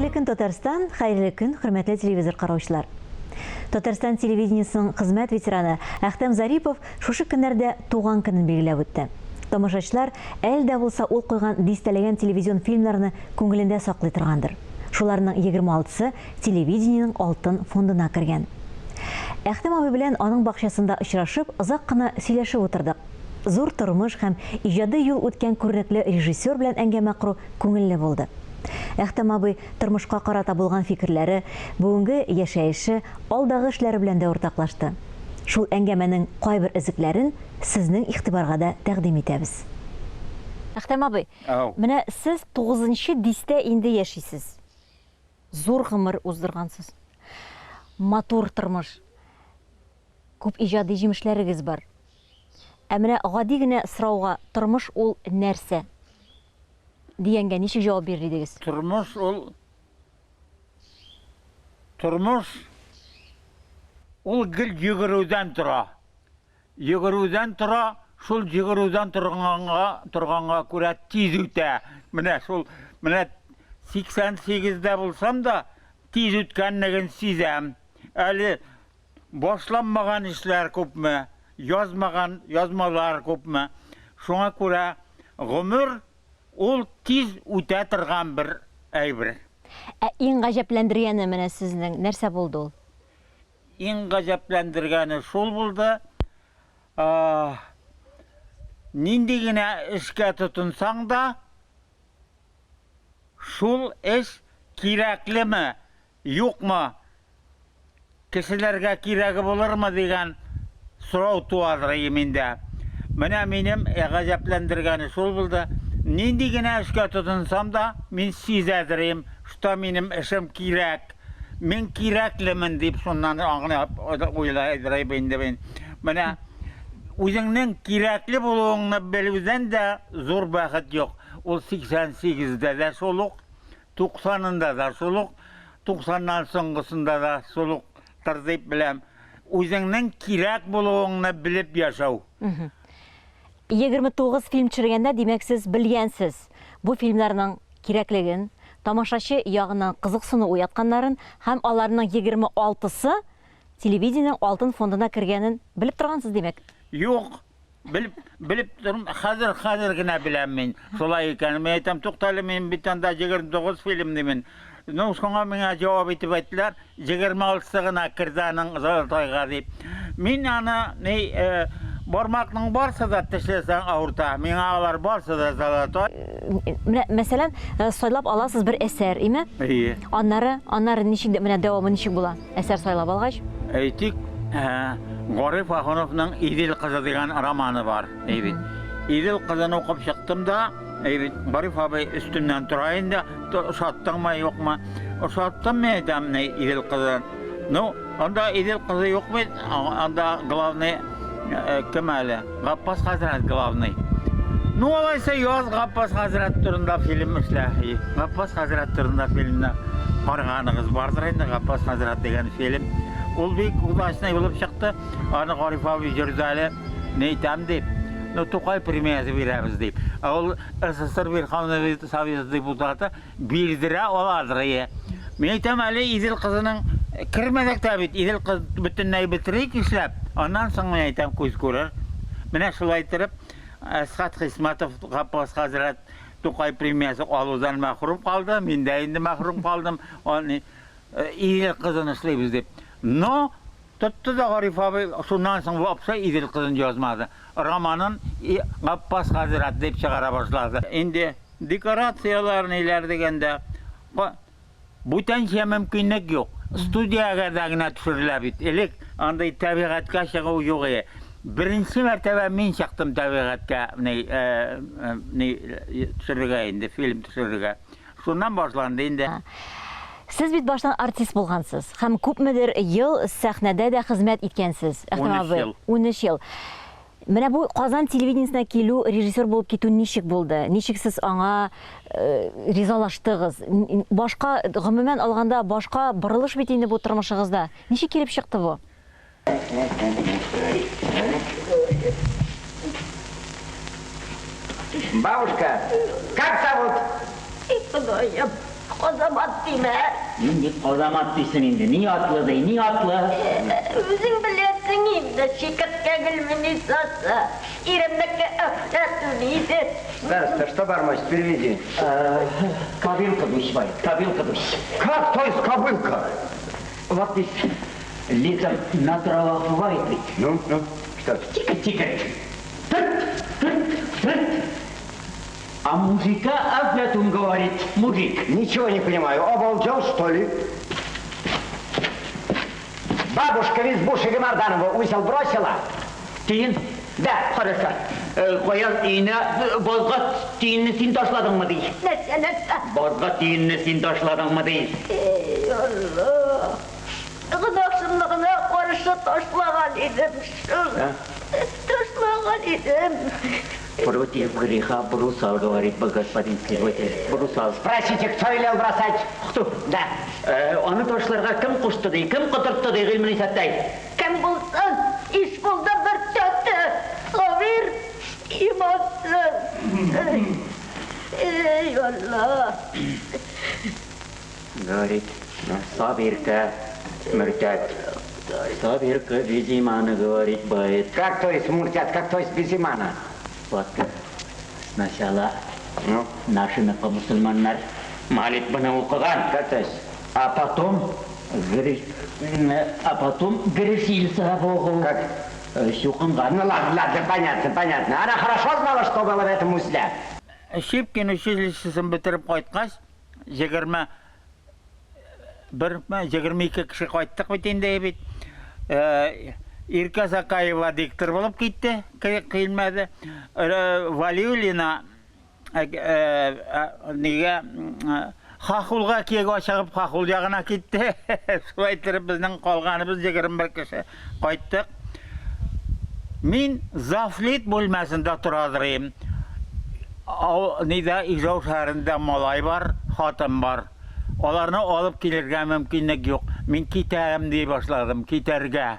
Хәерле көн, Татарстан, хәерле көн, хөрмәтле телевизор караучылар. Татарстан телевидениесенең хезмәт ветераны Әхтәм Зарипов шушы көннәрдә туган көнен билгеләп үтте. Тамашачылар әле дә булса ул куйган дистәләгән телевизион фильмнарны күңелендә саклый торгандыр. Шуларның 26-сы телевидениенең алтын фондына кергән. Әхтәм абый белән аның бакчасында очрашып, озак кына сөйләшеп утырдык. Зур тормыш һәм иҗади юл үткән күренекле режиссер белән әңгәмә кору күңелле булды. Әхтәм абый тормышка карата булган фикерләре, бүгенге яшәеше, алдагы эшләре белән дә уртаклашты. Шул әңгәмәнең кайбер өзекләрен сезнең игътибарга да тәкъдим итәбез. Әхтәм абый, менә сез тугызынчы дистә инде яшисез. Зур гомер уздыргансыз. Матур тормыш. Күп иҗади җимешләрегез бар. Ә менә гади генә сорауга тормыш ул нәрсә? Дигәнгә ничек җавап бирер идегез? Тормыш ул Тормыш ул гел йөгерүдән тора. Йөгерүдән тора, шул йөгерүдән торганга, торганга күрә тиз үтә. Менә шул, менә 88-дә булсам да, тиз үткәнлеген сизәм. Әле башланмаган эшләр күпме, язмаган язмалар күпме. Шуңа күрә гомер ул тиз үтә торган бер әйбер. Ә иң гаҗәпләндергәне менә сезнең нәрсә булды ул? Иң гаҗәпләндергәне шул булды, нинди генә эшкә тотынсаң да, шул эш кирәклеме, юкмы, кешеләргә кирәге булырмы дигән сорау туадыр и миндә. Менә минем гаҗәпләндергәне шул булды, нинди генә эшкә тотынсам да, мин сизәдерим, что минем эшем кирәк. Мин кирәклемен дип шуннан аңлап уйлайдыр инде мин. Менә үзеңнең кирәкле булуыңны белүдән дә зур бәхет юк. Ул 88-дә дә шул ук, 90-ында да шул ук, 90-нан соңгысында да шул уктыр дип беләм. Үзеңнең кирәк булуыңны белеп яшәү. 29 фильм төшергәндә, димәк, сез белгәнсез бу фильмнарның кирәклеген, тамашачы ягыннан кызыксыну уятканнарын һәм аларның 26-сы телевидениенең алтын фондына кергәнен белеп торгансыз, димәк? Юк, белеп, белеп торм, хәзер, хәзер генә беләм мин шулай икәнен. Мин әйтәм, туктале, мин бит анда 29 фильм димен. Ну, шуңа миңа җавап итеп әйттеләр, 26-сы гына керде аның Золотойга дип. Мин аны, ни, э, бармакның барсы да тешләсәң авырта. Миңа алар барсы да золотой. Менә, мәсәлән, э, сайлап аласыз бер әсәр, име? Әйе. Аннары, аннары ничек, менә дәвамы ничек була? Әсәр сайлап алгач? Әйтик, э, Гариф Ахуновның Идел кызы дигән романы бар, әй бит. Идел кызын укып чыктым да, әй бит, Гариф абый өстеннән тора инде, Ошаттыңмы, юкмы? Ошаттым мин әйтәм, ни, Идел кызы. Ну, анда Идел кызы юк бит, анда главный э, кем әле? Гаппас хәзрәт главный. Ну, алайса яз Гаппас хәзрәт турында фильм эшлә. Гаппас хәзрәт турында фильмны караганыгыз бардыр инде, Гаппас хәзрәт дигән фильм. Ул бик удачный булып чыкты. Аны Гариф абый йөрде әле, ни әйтәм дип. Ну, Тукай премиясе бирәбез дип. Ә ул СССР Верховный Советы депутаты бирдерә аладыр ие. Мин әйтәм, әле Идел кызының кермәдек тә бит, Идел кыз бөтенләй бетерик эшләп, аннан соң мин әйтәм, күз күрер. Менә шулай иттереп, Әсхәт Хисмәтов Габбас хәзрәт Тукай премиясе алудан мәхрүм калды, мин дә инде мәхрүм калдым, аны Идел кызын эшлибез дип. Но Тотты да Гариф абый шуннан соң вообще Идел кызын язмады. Романын Габбас хәзрәт дип чыгара башлады. Инде декорацияләр ниләр дигәндә, бүтәнчә мөмкинлек юк. Студиягә дә генә төшерелә бит. Элек андый табигатькә чыгу юк иде. Беренче мәртәбә мин чыктым табигатькә, ни, ни төшерергә инде, фильм төшерергә. Шуннан башланды инде. Сез бит баштан артист булгансыз һәм күпмедер ел сәхнәдә дә хезмәт иткәнсез, Әхтәм 13 абый. ел. 13 ел. Менә бу Казан телевидениесенә килү, режиссер булып китү ничек булды? Ничек сез аңа э, ризалаштыгыз? Башка, гомумән алганда, башка борылыш бит инде бу тормышыгызда. Ничек килеп чыкты бу? Бабушка, как зовут? Ходаем. Азамат димә. Нинди Азамат дисең инде? Ни атлы ди, ни атлы? Үзең беләсең инде, чикерткә Гөлминисасы, иремнеке Әфләтүн иде. Староста, что бормочет? Переведи. Кобылка душвай, кобылка душ. Как то есть кобылка? Вот ведь летом на травах бывает ведь. Ну, ну, что? Тикать-тикать. Тырт, тырт, тырт. А мужика Афлятун говорит, мужик. Ничего не понимаю. Обалдел, что ли? Бабушка Визбуша Гамарданова узел бросила? Тиен? Да. Хорошо. Каян өенә базга тиенне син ташладыңмы ди? Нәрсә, нәрсә? Базга тиенне син ташладыңмы ди? Эй, Алла. Гөнаһ шомлыгына каршы ташлаган идем шул. Ташлаган идем. Против греха брусал, говорит господин следователь. Брусал. Спросите, кто велел бросать? Кто? Да. Аны ташларга кем кушты ди, кем котыртты ди, Гыйльменисаттәй? Кем булсын, иш булды бер тәте. Сабир имансыз. Эй, Алла. Говорит, Сабирка, мөртәт. Сабирка без имана, говорит, бает. Как то есть муртят, как то есть без имана? Вот сначала Ну, наши мусульманнар молитваны укыган. Как то есть? А потом, а потом грешился Богу. Как? Чукынган. Ну ладно, ладно, понятно, понятно. Она хорошо знала, что было в этом узле. Щепкин училищесын бетереп кайткач, 21 ме, 22 кеше кайттык бит инде бит. Иркә Закаева диктор булып китте, килмәде. Валиуллина нигә Хахулга кияүгә чыгып Хахул ягына китте. Шулай иттереп безнең калганыбыз 21 кеше кайттык. Мин завлит бүлмәсендә торадыр идем. Нидә Ижау шәһәрендә малай бар, хатын бар. Аларны алып килергә мөмкинлек юк. Мин китәм ди башладым, китәргә.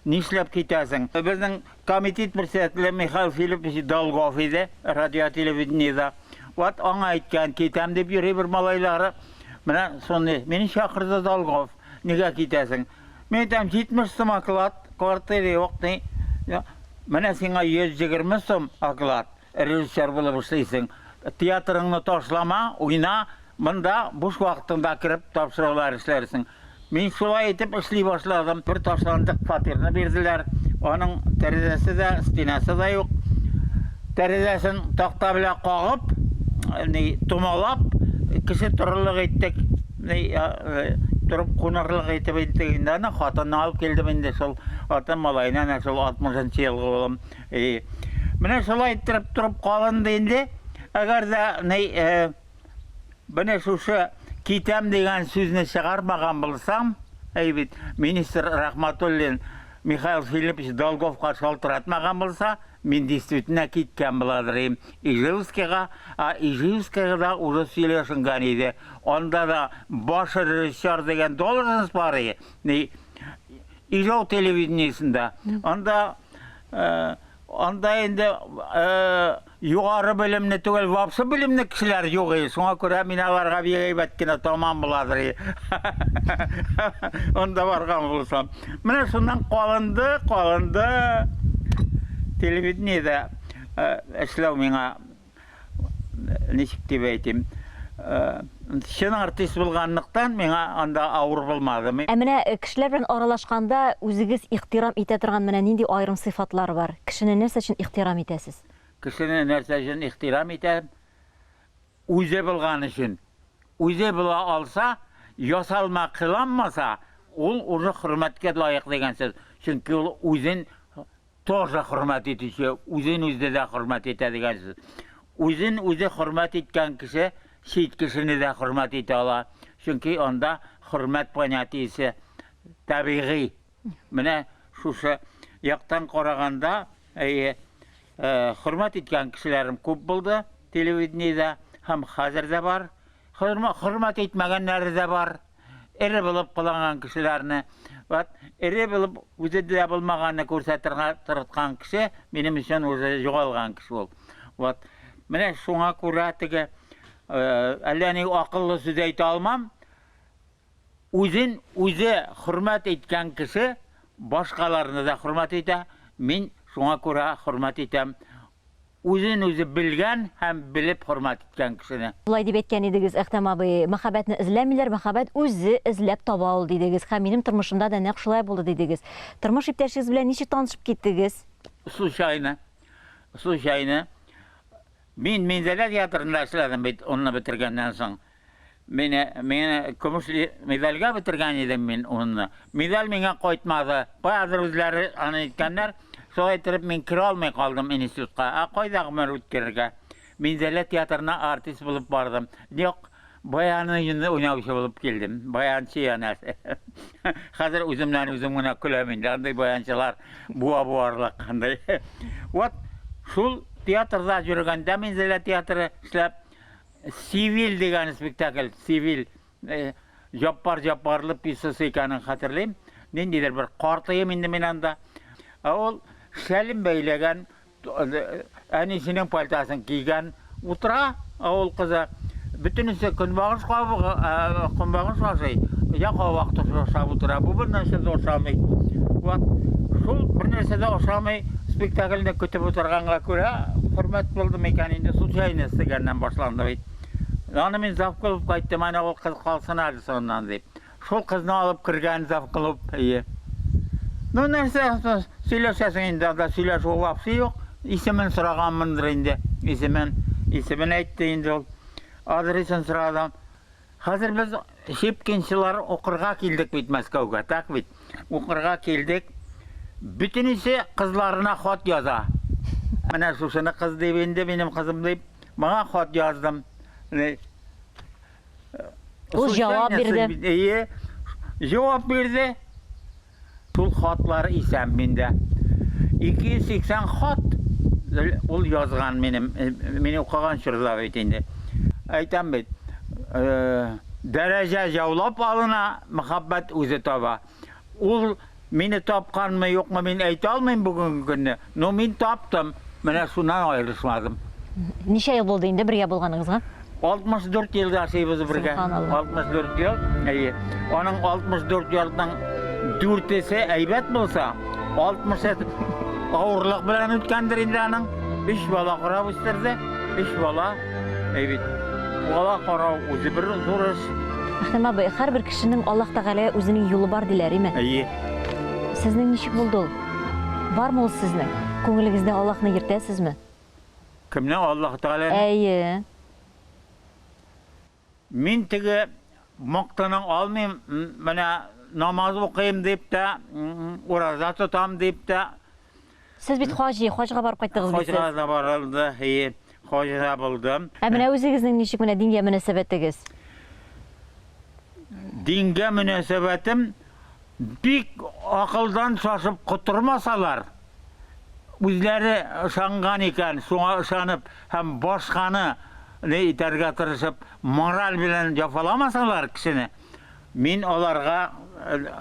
Нишләп китәсең? Безнең комитет председателе Михаил Филиппович Долгов иде, радио телевидениедә. Вот аңа әйткән, китәм дип йөри бер малайлары. Менә шуны мине чакырды Долгов. Нигә китәсең? Мин әйтәм, 70 сум оклад, квартира юк ди. Менә сиңа 120 сум оклад, режиссер булып эшлисең. Театрыңны ташлама, уйна, монда буш вакытыңда кереп тапшырулар эшләрсең. Мин шулай итеп эшли башладым. Бер ташландык фатирны бирделәр. Аның тәрәзәсе дә, стенасы да юк. Тәрәзәсен такта белән кагып, ни, томалап, кеше торырлык иттек. Ни, торып кунарлык итеп иттек инде. Аны хатынны алып килдем инде шул атын малайны, әнә шул 60 елгы улым. И, менә шулай иттереп торып калынды инде. Әгәр дә ни, менә шушы китәм дигән сүзне чыгармаган булсам, әй бит, министр Рахматуллин Михаил Филиппович Долговка шалтыратмаган булса, мин действительно киткән буладыр идем Ижевскийга, а Ижевскийга уже сөйләшенгән иде. Анда да баш режиссер дигән должность бар иде. Ни, Ижау телевидениесендә. Анда инде югары белемле түгел, вообще белемле кешеләр юк иде. Шуңа күрә мин аларга бик әйбәт кенә тамам буладыр иде. Анда барган булсам. Менә шуннан калынды, калынды. Телевидениедә эшләү миңа ничек дип әйтим, чын артист булганлыктан миңа анда авыр булмады. Ә менә кешеләр белән аралашканда үзегез ихтирам итә торган менә нинди аерым сыйфатлар бар? Кешене нәрсә өчен ихтирам итәсез? Кешене нәрсә өчен ихтирам итәм? Үзе булган өчен. Үзе була алса, ясалма кыланмаса, ул уже хөрмәткә лаек дигән сүз. Чөнки ул үзен тоже хөрмәт итүче, үзен үзе дә хөрмәт итә дигән сүз. Үзен үзе хөрмәт иткән кеше чит кешене дә хөрмәт итә ала. Чөнки анда хөрмәт понятиесе табигый. Менә шушы яктан караганда, әйе, хөрмәт иткән кешеләрем күп булды телевидениедә һәм хәзер дә бар. Хөрмәт итмәгәннәре дә бар. Эре булып кыланган кешеләрне. Вот эре булып үзе дә булмаганны күрсәтергә тырышкан кеше минем өчен уже югалган кеше ул. Вот. Менә шуңа күрә теге Әллә ни акыллы сүз әйтә алмам. Үзен үзе хөрмәт иткән кеше башкаларны да хөрмәт итә. Мин шуңа күрә хөрмәт итәм. Үзен үзе белгән һәм белеп хөрмәт иткән кешене. Болай дип әйткән идегез, Әхтәм абый, мәхәббәтне эзләмиләр, мәхәббәт үзе эзләп таба ул, дидегез. Һәм минем тормышымда да нәкъ шулай булды, дидегез. Тормыш иптәшегез белән ничек танышып киттегез? Случайно. Случайно. Мин Минзәлә театрында эшләдем бит, унны бетергәннән соң. Мине, мине көмеш медальгә бетергән идем мин унны. Медаль миңа кайтмады. Каядыр үзләре аны иткәннәр. Шулай иттереп мин керә алмый калдым институтка. Ә кайда гомер үткәрергә? Минзәлә театрына артист булып бардым. Юк, баяны инде уйнаучы булып килдем. Баянчы янәсе. Хәзер үземнән үзем генә көләм инде. Андый баянчылар буа буарлык андый. Вот шул театрда йөргәндә Минзәлә театры эшләп Сивил дигән спектакль, Сивил э, Җаппар Җаппарлы пьесасы икәнен хәтерлим. Ниндидер бер картыем инде мин анда. Ә ул шәлен бәйләгән, әнисенең пальтасын кигән, утыра авыл кызы. Бөтенесе көнбагыш кабыгы, көнбагыш ашый, я кабак тошы ашап утыра. Бу бер нәрсә дә ашамый. Вот шул бер нәрсә дә ашамый спектакльне көтеп утырганга күрә хөрмәт булды микән инде, случайность дигәннән башланды бит. Аны мин завклубка айттым, әнә ул кыз калсын әле соңыннан дип. Шул кызны алып кергән завклуб, әйе. Ну, нәрсә сөйләшәсең инде, анда сөйләшү вообще юк. Исемен сораганмындыр инде, исемен, исемен әйтте инде ул. Адресын сорадым. Хәзер без щепкинчылар укырга килдек бит Мәскәүгә, так бит? Укырга килдек. Бөтенесе кызларына хат яза. Менә шушыны кыз дип инде, минем кызым дип, моңа хат яздым. Ул җавап бирде. Әйе, җавап бирде. Шул хатлар исән миндә. 280 хат ул язган минем, мин укыган чорда бит инде. Әйтәм бит, дәрәҗә яулап алына, мәхәббәт үзе таба. Ул мине тапканмы, юкмы, мин әйтә алмыйм бүгенге көнне. Но мин таптым. Менә шуннан аерылышмадым. Ничә ел булды инде бергә булганыгызга? 64 ел яшибез бергә. 64 ел. Әйе. Аның 64 елның дүртесе әйбәт булса, 60 авырлык белән үткәндер инде аның. Өч бала карап үстерде. Өч бала. Әйбәт. Бала карау үзе бер зур эш. Әхтәм абый, һәрбер кешенең Аллаһ Тәгаләгә үзенең юлы бар диләр, име? Әйе. Сезнең ничек булды ул? Бармы ул сезнең? Күңелегездә Аллаһны йөртәсезме? Кемне? Аллаһ Тәгаләне? Әйе. Мин теге мактана алмыйм, менә намаз укыйм дип тә, ураза тотам дип тә. Сез бит хаҗи, хаҗга барып кайттыгыз бит сез. Хаҗга да барылды, әйе, хаҗда булдым. Ә менә үзегезнең ничек менә дингә мөнәсәбәтегез? Дингә мөнәсәбәтем бик акылдан шашып котырмасалар, үзләре ышанган икән, шуңа ышанып һәм башканы ни итәргә тырышып, мораль белән җафаламасалар кешене, мин аларга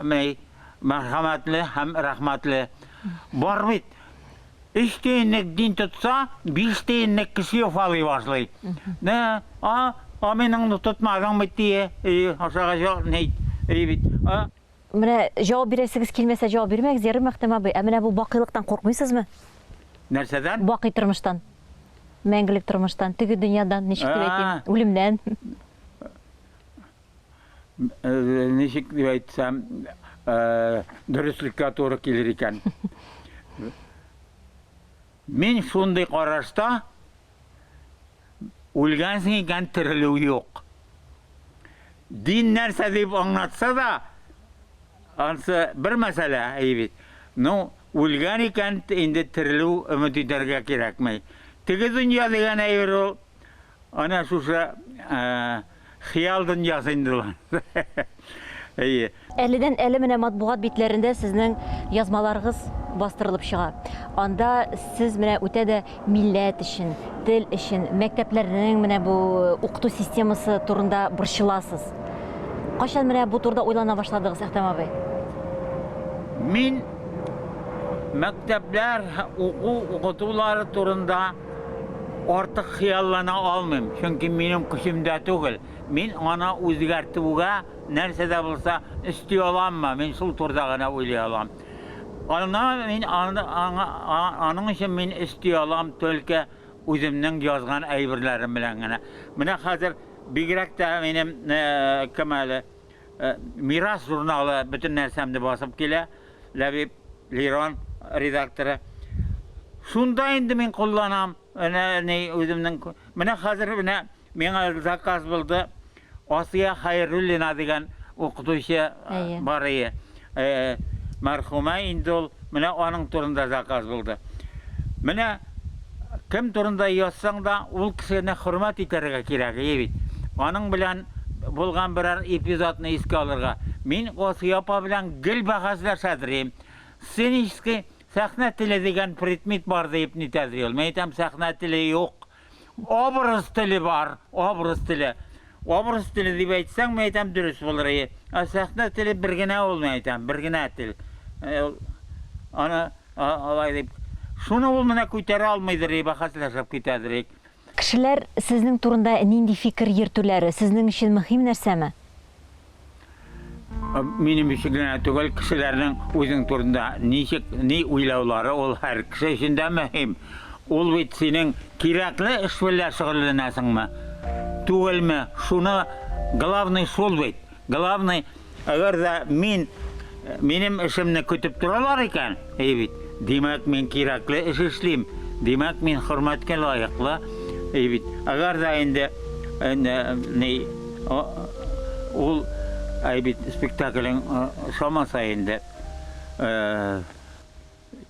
ни мәрхәмәтле һәм рәхмәтле. Бар бит, өч тиенлек дин тотса, биш тиенлек кеше яфалый башлый. Нә, а, а минеңне тотмадың бит дие, и, ашага җак, ни, и бит. А. Менә җавап бирәсегез килмәсә, җавап бирмәгез, ярыймы, Әхтәм абый? Ә менә бу бакыйлыктан куркмыйсызмы? Нәрсәдән? Бакый тормыштан. Мәңгелек тормыштан, теге дөньядан, ничек дип әйтим, үлемнән. Ничек дип әйтсәм, дөреслеккә туры килер икән. Мин шундый карашта, үлгәнсең икән, терелү юк. Дин нәрсә дип аңлатса да, ансы бер мәсьәлә, әйе бит. Ну, үлгән икән, инде терелү өмет итәргә кирәкми. Теге дөнья дигән әйбер ул, Әнә шушы хыял дөньясы инде ул. Әйе. Әледән әле менә матбугат битләрендә сезнең язмаларыгыз бастырылып чыга. Анда сез менә үтә дә милләт өчен, тел өчен, мәктәпләрнең менә бу укыту системасы турында борчыласыз. Кайчан менә бу турыда уйлана башладыгыз, Әхтәм абый? Мин мәктәпләр, уку, укытулары турында. Артык хыяллана алмыйм, чөнки минем көчемдә түгел. Мин аны үзгәртүгә нәрсә дә булса өсти аламмы, мин шул турыда гына уйлый алам. Аны мин аны аңа аның өчен мин өсти алам только үземнең язган әйберләрем белән генә. Менә хәзер бигрәк тә минем кем әле Мирас журналы бөтен нәрсәмне басып килә. Ләбиб Лерон редакторы. Шунда инде мин кулланам. Менә ни үземнең менә хәзер менә миңа заказ булды. Асия Хәйруллина дигән укытучы бар ие. Мәрхүмә инде ул. Менә аның турында заказ булды. Менә кем турында язсаң да, ул кешене хөрмәт итәргә кирәк, ие бит. Аның белән булган берәр эпизодны искә алырга. Мин Асия апа белән гел бәхәсләшәдер идем. Сценический сәхнә теле дигән предмет бар диеп нитәдер ул. Мин әйтәм, сәхнә теле юк. Образ теле бар, образ теле. Образ теле дип әйтсәң, мин әйтәм, дөрес булыр ие. Ә сәхнә теле бер генә ул, мин әйтәм, бер генә тел. Э, аны алай дип. Шуны ул менә күтәрә алмыйдыр, бәхәсләшеп китәдер. Кешеләр сезнең турында нинди фикер йөртүләре сезнең өчен мөһим нәрсәме? Минем өчен генә түгел, кешеләрнең үзең турында ничек, ни уйлаулары ул һәр кеше өчен дә мөһим. Ул бит синең кирәкле эш белән шөгыльләнәсеңме, түгелме, шуны главный шул бит. Главный, әгәр дә мин минем эшемне көтеп торалар икән, әй бит, димәк, мин кирәкле эш эшлим, димәк, мин хөрмәткә лаеклы, әй бит. Әгәр дә инде инде ни Ул әй бит спектаклең ошамаса инде,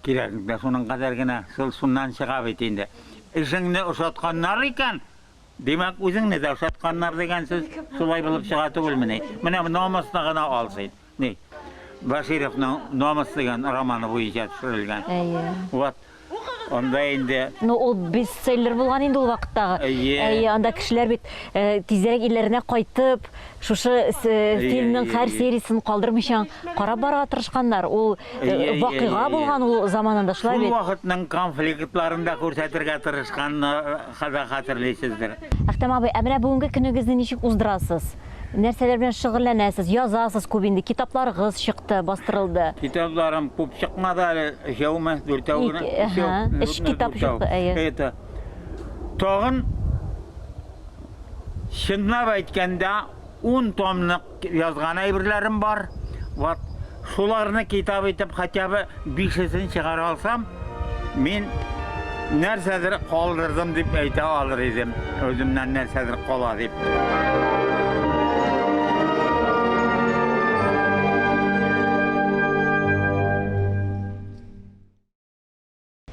кирәгең дә шуның кадәр генә, шул шуннан чыга бит инде. Эшеңне ошатканнар икән, димәк, үзеңне дә ошатканнар дигән сүз, шулай булып чыга түгелмени? Менә намусны гына ал син. Ни? Башировның Намус дигән романы буенча төшерелгән. Әйе. Вот. Анда инде Ну, ул бестселлер булган инде ул вакыттагы. Әйе. Әйе, анда кешеләр бит э, тизрәк илләренә кайтып, шушы с- э, Әйе, фильмның әйе, һәр әйе. сериясен калдырмыйча карап барырга тырышканнар. Ул э, Әйе, әйе, вакыйга әйе. булган ул заманында, шулай Шул бит? вакытның конфликтларын да күрсәтергә тырышканны да хәтерлисездер. Әхтәм абый, ә менә бүгенге көнегезне ничек уздырасыз? Нәрсәләр белән шөгыльләнәсез? Язасыз күп инде, китапларыгыз чыкты, бастырылды. Китапларым күп чыкмады әле, өчәүме, дүртәү генә. Ага, өч китап чыкты, әйе. Это. Тагын чынлап әйткәндә, 10 томлык язган әйберләрем бар. Вот шуларны китап итеп хотя бы бишесен чыгара алсам, мин нәрсәдер калдырдым дип әйтә алыр идем. Үземнән нәрсәдер кала дип.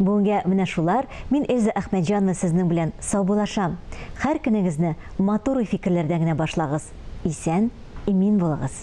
Бүгенгә менә шулар. Мин Эльза Әхмәтҗанова сезнең белән саубуллашам. Һәр көнегезне матур уй-фикерләрдән генә башлагыз. Исән, имин булыгыз.